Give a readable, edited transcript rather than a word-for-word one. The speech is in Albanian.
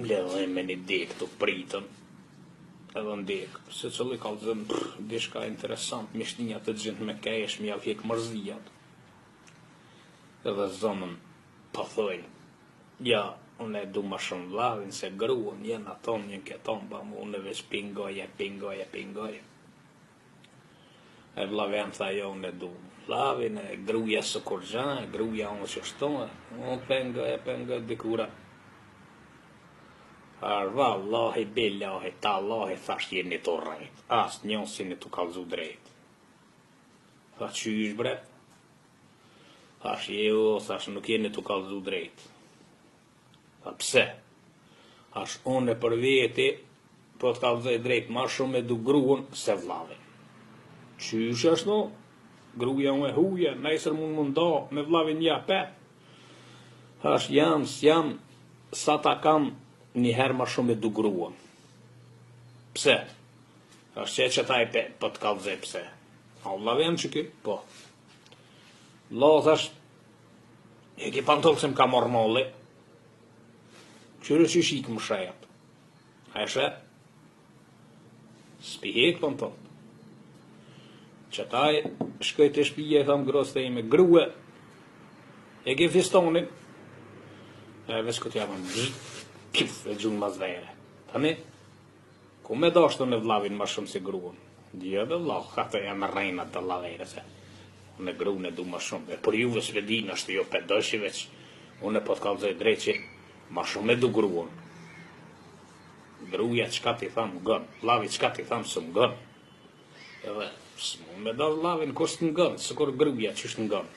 Mbledhim me një dek të pritëm, edhe në dek, secili kallzon diçka interesant, me shti të gjithë me kesh, me jau hek mërzijat, edhe zonën po thojnë, ja, unë e du ma shumë vllavin se gruën, jenë aton, jenë këton, ba mu, unë veç pingoj, e pingoj, e pingoj. E vllavi jem tha jo unë e du vllavin e gruja s'o kurgja e gruja unë qështu e unë pengoj e pengoj dikura Vallahi billahi tallahi thash jeni tu rrejt asnjë s'jeni tu kallzu drejt tha qysh bre thash jo thash nuk jeni tu kallzu drejt Tha pse? Thash unë për veti po të kallzoj drejt ma shumë e du gruan se vllavin. Qysh ashtu? Gruja unë e huje, nesër mund m'u nda me vllavin ja pe. Thash jam, s'jam, sa ta kam një herë ma shumë e du gruan. Pse? Thash qe qeta e pe, po të kallzoj pse. A vllavi jem që ky? Po. Vlla, thash, E ke pantoll se më ka marrë malli. Qyre qysh ik më shejat. A e sheh? S'pi hek pantoll. Qetaj shkoj te shpija i tham grues teme, grue, e ke fistonin, e veç këtë javën, pif, e gjunë mas vere. Tani, Ku me dashtë unë vllavin ma shumë se gruan? Jo be vlla, ato janë rrejna dallavere se unë gruan e du ma shumë. E për juve s'pe di, nashta jo pe doshi veç. Unë po të kallzoj drejt që ma shumë e du gruan. Gruja çka t'i tham ngon, vllavi çka t'i tham s'më ngon. Edhe s'mund me dash vllavin kur s'të ngon, sikur gruja qysh të ngon.